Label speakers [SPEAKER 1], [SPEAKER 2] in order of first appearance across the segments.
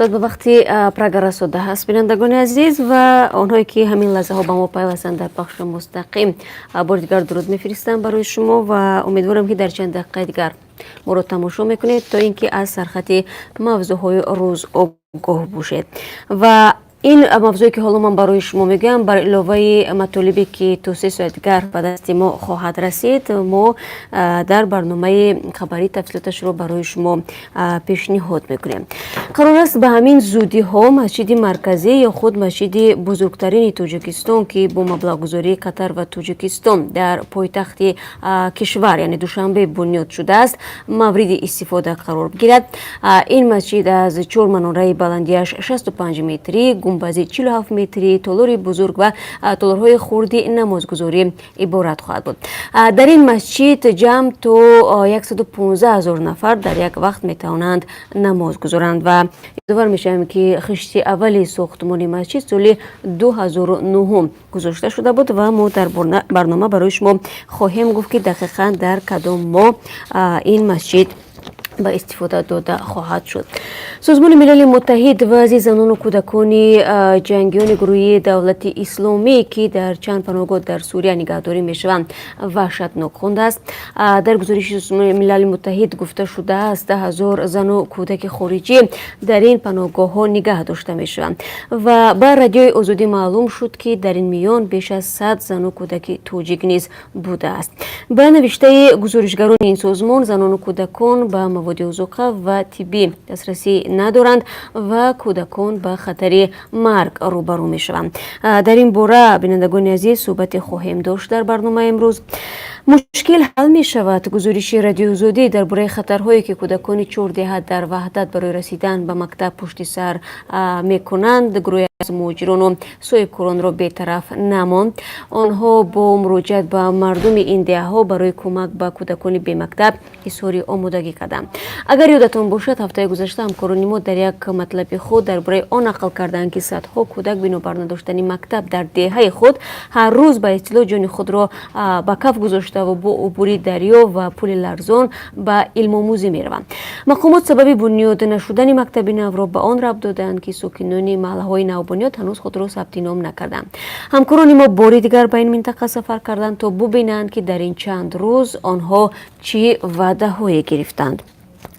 [SPEAKER 1] Соат ба вақти Прага расо 10 аст, бинандагони азиз, ва онҳое, ки ҳамин лаҳзаҳо ба мо пайвастанд дар пахши мустақим, бори дигар дуруд мефиристам барои шумо ва умедворам, ки дар чанд дақиқаи дигар моро тамошо мекунед, то ин ки аз сархати мавзӯъҳои рӯз огоҳ бошед. Ва ин мавзӯе, ки ҳоло ман барои шумо мегӯям, бар иловаи матолибе, ки то 3 соат дигар ба дасти мо хоҳад расид, мо дар барномаи хабарӣ тафсилоташро барои шумо пешниҳод мекунем. Қарор аст, ба ҳамин зудиҳо масҷиди марказӣ ё худ масҷиди бузургтарини Тоҷикистон, ки бо маблағгузории Қатар ва Тоҷикистон дар пойтахти кишвар, яъне Душанбе, бунёд шудааст, мавриди истифода қарор бигирад. Ин масҷид аз чор манораи баландиаш 65 метрӣ, гумбази 47 метрӣ, толори бузург ва толорҳои хурди намозгузорӣ иборат хоҳад буд. Дар ин масҷид ҷамъ то 115 ҳазор нафар дар як вақт метавонанд намоз гузоранд. Ва ёдовар мешавем, ки хишти аввали сохтмони масҷид соли 2009 гузошта шуда буд ва мо дар барнома барои шумо хоҳем гуфт, ки дақиқан дар кадом моҳ ин масҷид ба истифода дода хоҳад шуд. Созмони Милали Муттаҳид вазъи занону кӯдакони ҷангиёни гурӯҳи Давлати Исломӣ, ки дар чанд паноҳгоҳ дар Сурия нигаҳдорӣ мешаванд, ваҳшатнок хондааст. Дар гузориши Созмони Милали Муттаҳид гуфта шудааст, 10 000 зану кӯдаки хориҷӣ дар ин паноҳгоҳҳо нигаҳ дошта мешаванд ва ба Радиои Озодӣ маълум шуд, ки дар ин миён беш аз 100 зану кӯдаки тоҷик низ будааст. Ба навиштаи гузоришгарони ин созмон, занону кӯдакон ба маводи озуқа ва тиббӣ дастрасӣ надоранд ва кӯдакон ба хатари марг рӯбарӯ мешаванд. Дар ин бора, бинандагони азиз, суҳбате хоҳем дошт дар барномаи имрӯз. Мушкил ҳал мешавад. Гузориши Радиои Озодӣ дар бораи хатарҳое, ки кӯдакони чор деҳа дар Ваҳдат барои расидан ба мактаб пушти сар мекунанд, гурӯҳе аз муҳоҷирону соҳибкоронро бетараф намонд. Онҳо бо муроҷиат ба мардуми ин деҳаҳо барои кӯмак ба кӯдакони бемактаб изҳори омодагӣ карданд. Агар ёдатон бошад, ҳафтаи гузашта ҳамкорони мо дар як матлаби худ дар бораи он нақл карданд, ки садҳо кӯдак бинобар надоштани мактаб дар деҳаи худ ҳар рӯз ба истилоҳ ҷони худро ба каф гузоштаву бо убури дарё ва пули ларзон ба илмомӯзӣ мераванд. Мақомот сабаби бунёд нашудани мактаби навро ба он рабт доданд, ки сокинони маҳаллаҳои навбунёд ҳанӯз худро сабти ном накарданд. Ҳамкорони мо бори дигар ба ин минтақа сафар карданд, то бубинанд, ки дар ин чанд рӯз онҳо чӣ ваъдаҳое гирифтанд.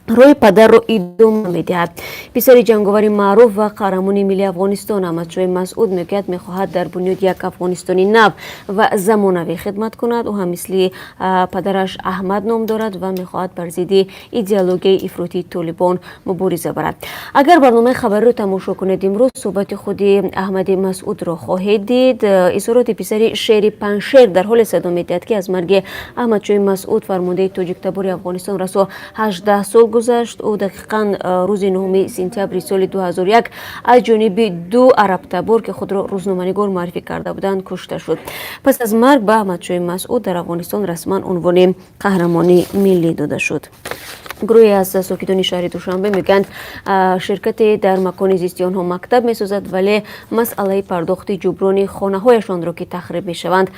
[SPEAKER 1] Роҳи падарро идома медиҳад. Писари ҷанговари маъруф ва қаҳрамони миллии Афғонистон Аҳмадшоҳи Масъуд мегӯяд, мехоҳад дар бунёди як Афғонистони нав ва замонавӣ хидмат кунад. Ӯ ҳам мисли падараш Аҳмад ном дорад ва мехоҳад бар зидди идеологияи ифротии Толибон мубориза барад. Агар барномаи хабариро тамошо кунед, имрӯз суҳбати худи Аҳмади Масъудро хоҳед дид. Изҳороти писари шери Панҷшер дар ҳоле садо медиҳад, ки аз марги Аҳмадшоҳи Масъуд, фармондаи тоҷиктабори Афғонистон, расо 18 сол гузашт. Ӯ дақиқан рӯзи 9 сентябри соли 2001 аз ҷониби ду арабтабор, ки худро рӯзноманигор муаррифӣ карда буданд, кушта шуд. Пас аз марг ба Аҳмадшоҳи Масъуд дар Афғонистон расман унвони қаҳрамони миллӣ дода шуд. Гурӯҳе аз сокинони шаҳри Душанбе мегӯянд, ширкате дар макони зисти онҳо мактаб месозад, вале масъалаи пардохти ҷуброни хонаҳояшонро, ки тахриб мешаванд,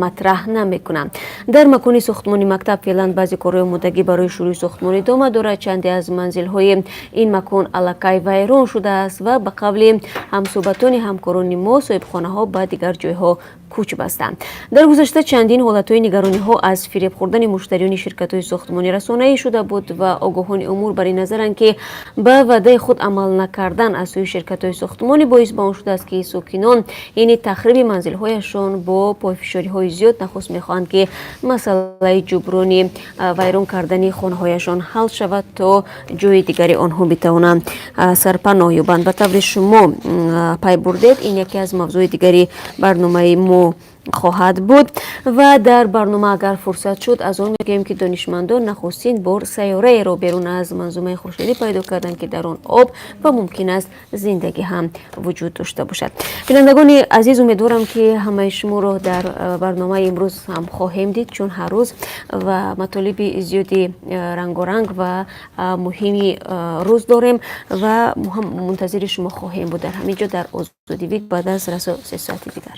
[SPEAKER 1] матраҳ намекунанд. Дар макони сохтмони мактаб феълан баъзе корҳои омодагӣ барои шурӯъи сохтмон идома дорад. Чанде аз манзилҳои ин макон аллакай вайрон шудааст ва ба қавли ҳамсӯҳбатони ҳамкорони мо, соҳибхонаҳо ба дигар ҷойҳо кӯч бастанд. Дар гузашта чандин ҳолатҳои нигарониҳо аз фиреб хӯрдани муштариёни ширкатҳои сохтмонӣ расонаӣ шуда буд ва огоҳони умур бар ин назаранд, ки ба ваъдаи худ амал накардан аз сӯи ширкатҳои сохтмонӣ боис ба он шудааст, ки сокинон ҳини тахриби манзилҳояшон бо пойфишориҳои зиёд нахуст мехоҳанд, ки масъалаи ҷуброни вайрон кардани хонаҳояшон ҳал шавад, то ҷои дигари онҳо битавонанд сарпаноҳ ёбанд. Ба таври шумо пай бурдед, ин яке аз мавзӯи дигари барномаи мо хоҳад буд. Ва дар барнома, агар фурсат шуд, аз он мегӯем, ки донишмандон нахустин бор сайёраеро берун аз манзумаи хуршедӣ пайдо карданд, ки дар он об ва мумкин аст, зиндагӣ ҳам вуҷуд дошта бошад. Бинандагони азиз, умедворам, ки ҳамаи шуморо дар барномаи имрӯз ҳам хоҳем дид, чун ҳар рӯз ва матолиби зиёди рангоранг ва муҳими рӯз дорем ва мунтазири шумо хоҳем буд дар ҳамин ҷо, дар Озодӣ, баъд аз расо 3 соати дигар.